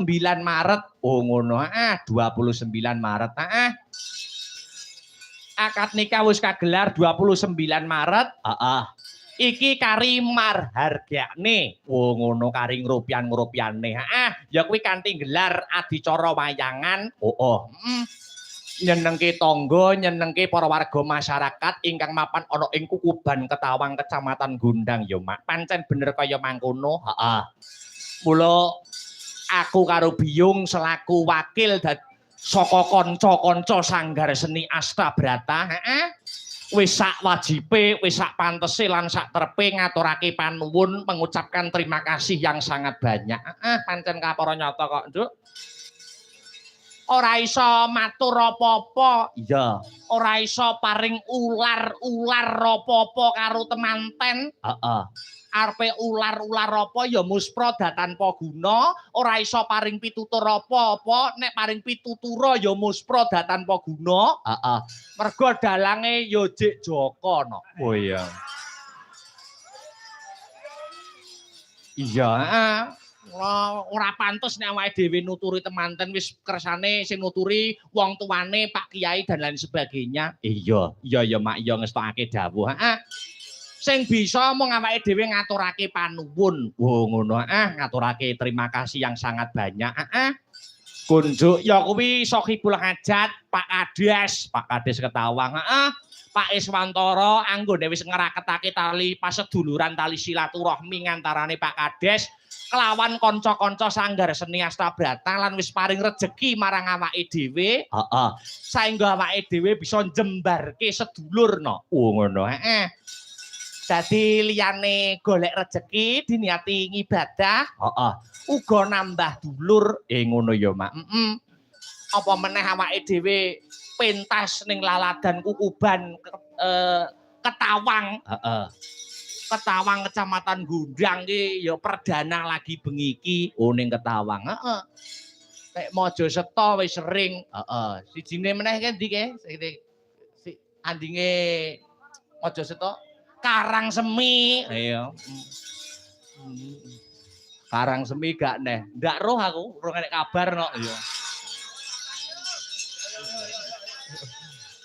Maret. Oh ngono, ah 29 Maret. Ah. Akad nikah wis kagelar 29 Maret. Heeh. Iki kari marhargane. Oh ngono, kari ngrupian-ngrupiane. Heeh, ya kuwi kanthi gelar adicara wayangan. Oh, oh. Nyenengke tangga, nyenengke para warga masyarakat ingkang mapan ana ing Kukuban Ketawang Kecamatan Gondang ya, Mak. Pancen bener kaya mangkono. Heeh. Mula aku karo Biyung selaku wakil saka kanca-kanca Sanggar Seni Astabrata, heeh. Wis sak wajibe, wis sak pantese lan sak trepe ngaturake panuwun, mengucapkan terima kasih yang sangat banyak. Heeh, pancen kapara nyata kok, Nduk. Ora iso matur apa-apa. Iya. Ora iso paring ular-ular apa-apa karo temanten. Heeh. Arepe ular-ular apa ya muspra tanpa guna, ora iso paring pitutur apa-apa, nek paring pitutura ya muspra tanpa guna. Heeh. Mergo dalange ya jek Joko no. Oh iya. Iya, heeh. Ora pantes nek awake dhewe nuturi temanten, wis kersane sing nuturi wong tuane, Pak Kiai dan lain sebagainya. Iya, iya ya Mak, iya ngestokake dawuh. Heeh. Sing bisa mung awake dhewe ngaturake panuwun. Oh ngono, ah ngaturake terima kasih yang sangat banyak. Heeh. Kunjuk ya kuwi Sohibul Hajat, Pak Kades, Pak Kades Ketawang, heeh. Pak Iswantara anggone wis ngraketake tali paseduluran, tali silaturahmi ngantarane Pak Kades kelawan kanca-kanca Sanggar Seni Astabrata lan wis paring rejeki marang awake dhewe. Heeh. Saengga awake dhewe bisa njembarke sedulur no. Oh ngono, heeh. Dadi liyane golek rejeki diniati ngibadah, heeh. Uga nambah dulur. Ngono ya, Mak. Heeh. Apa meneh awake dhewe pentas ning laladan Kukuban Ketawang, heeh. Ketawang Kecamatan Gondang ki ya perdana lagi bengi iki. Oh ning Ketawang, heeh. Nek Mojoseto wis sering, heeh. Sijine meneh ki ndi ke? Si andinge Mojoseto Karang Semi. Iya. Karang Semi gak neh. Ndak roh aku, urung enek kabar no. Iya.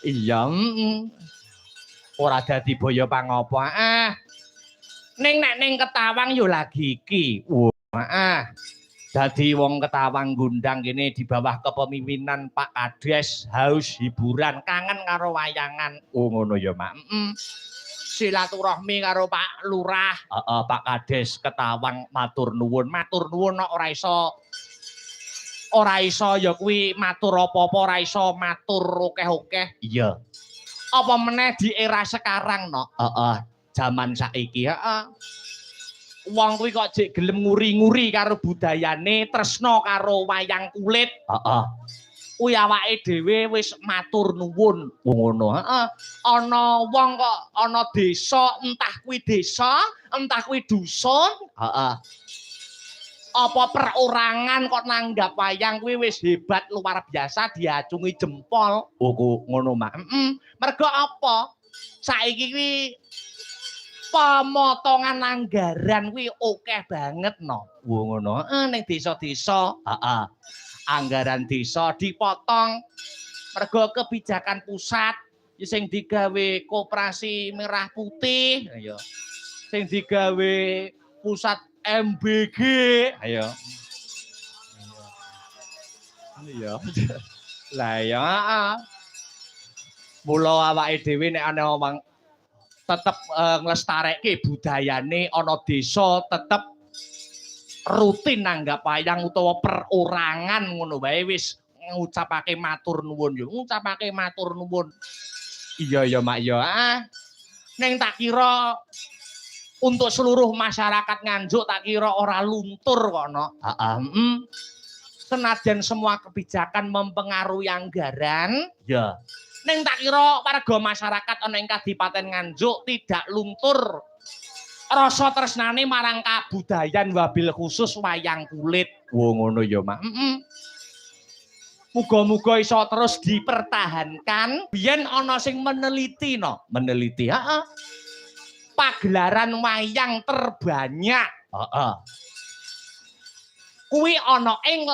Iya, Ora dadi boyo pangopo. Ah. Ning nek ning Ketawang yo lagi iki. Wah, ah. Dadi wong Ketawang Gondang kene di bawah kepemimpinan Pak Kades haus hiburan, kangen karo wayangan. Oh ngono ya, Mak. Heeh. Silaturahmi karo Pak Lurah, heeh, Pak Kades Ketawang matur nuwun. Matur nuwun nek ora iso ora iso ya kuwi matur apa-apa, ora iso matur akeh-akeh. Iya. Apa meneh di era sekarang no? Heeh, jaman saiki, heeh. Wong kuwi kok jek gelem nguri-nguri karo budayane, tresna karo wayang kulit. Heeh. Kuwi awake dhewe wis matur nuwun. Ngono, heeh. Ana wong kok ana desa, entah kuwi desa, entah kuwi dusun, heeh. Apa perorangan kok nanggap wayang kuwi wis hebat luar biasa, diacungi jempol. Oh ngono, Mak. Heeh. Mergo apa? Saiki kuwi pemotongan anggaran kuwi akeh banget no. Oh ngono. Heeh, ning desa-desa, heeh. Anggaran desa dipotong mergo kebijakan pusat sing digawe koperasi merah putih, ayo. Sing digawe pusat MBG, ayo. Iya. Lah ya, heeh. Mula awake dhewe nek ana wong tetep nglestarekke budayane ana desa, tetep rutin nanggap wayang utawa perorangan ngono wae wis ngucapake matur nuwun yo, ngucapake matur nuwun. Iya ya, Mak ya. Ah. Ning tak kira untuk seluruh masyarakat Nganjuk tak kira ora luntur kok no. Heeh. Senajan semua kebijakan mempengaruhi anggaran, ya. Ning tak kira warga masyarakat ana ing Kadipaten Nganjuk tidak luntur rasa tresnane marang kabudayan wabil khusus wayang kulit. Wo ngono ya, Mak. Heeh. Muga-muga iso terus dipertahankan. Biyen ana sing meneliti no, meneliti, heeh. Pagelaran wayang terbanyak. Heeh. Kuwi ana ing.